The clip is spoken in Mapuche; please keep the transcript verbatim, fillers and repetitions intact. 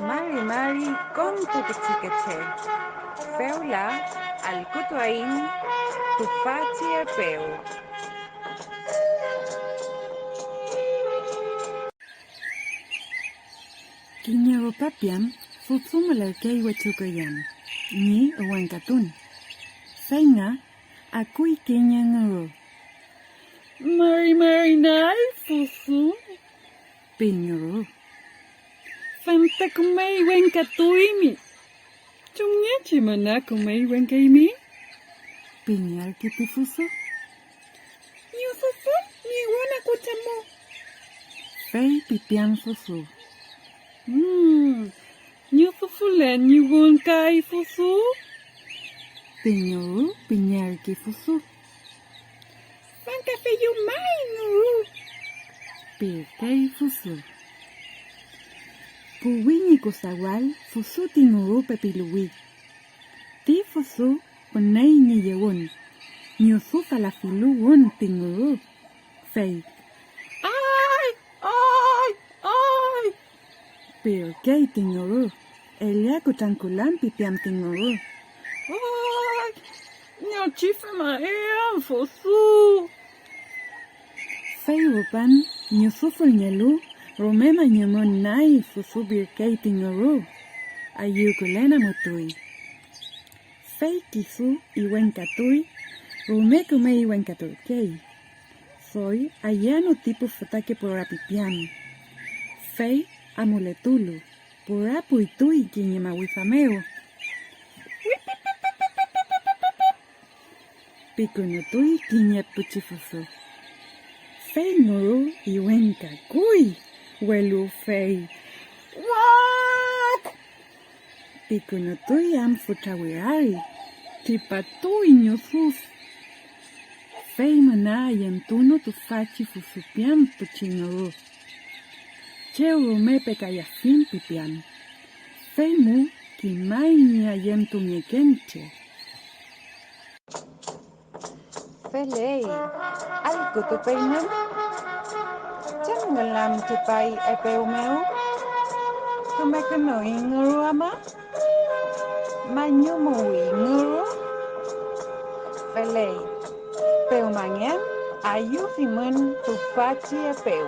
Mari mari kom pu pichikeche, fewla allkütuaiñ tüfachi epew. Kiñe rupa piam, fusu mülerkey wechuko yam ñi uwenkatun. Fey nga akuy kiñe nguru. Mari mari nay, fusu, pi nguru. Fente küme iwenkatuymi. ¿Chumngechi müna küme iwenkaymi? Pingerki ti fusu. Ñufufu ñi wün akucha mu. Fey pipian fusu. Mm, ñufufulen ñi wün kay fusu. Pi nguru pingerki fusu. Fangkafeyu may nguru, pirkey fusu. Puwi ñi kusawall fusu ti nguru pepiluwi. Ti fusu püney ñi yewün, ñusufalafilu wün ti nguru, fey. ¡Ay! ¡Ay! ¡Ay! Pirkey ti nguru, ella kutrankulan pipian ti nguru. ¡Ay! ¡Ñachi femaean, fusu! Fey rupan ñusufulngelu, rume mañumün nay fusu pirkey ti nguru, ayüwkülen amutuy. Fey kisu iwenkatuy, rume küme iwenkaturkey. Doy ayüanu ti pu fütake pura pipian, fey amuletulu, pura puytuy kiñe mawifa mew. Pikünutuy kiñe pichi fusu. Fey nguru iwenkakuy, welu fey wak pikünutuy am fütra wirari, tripatuy ñi ufus. Fey müna ayentunu tüfachi fusu piam pichi nguru. Chew rume pekayafiñ pipian, fey mu kimay ñi ayentungeken che. Feley, allkütupeymün. ¿Chem ngülam tripay epew mew? ¿Kümekünuy nguru ama? ¿Mañumuwi nguru? Feley, pewmangen, ayüfimün tüfachi epew.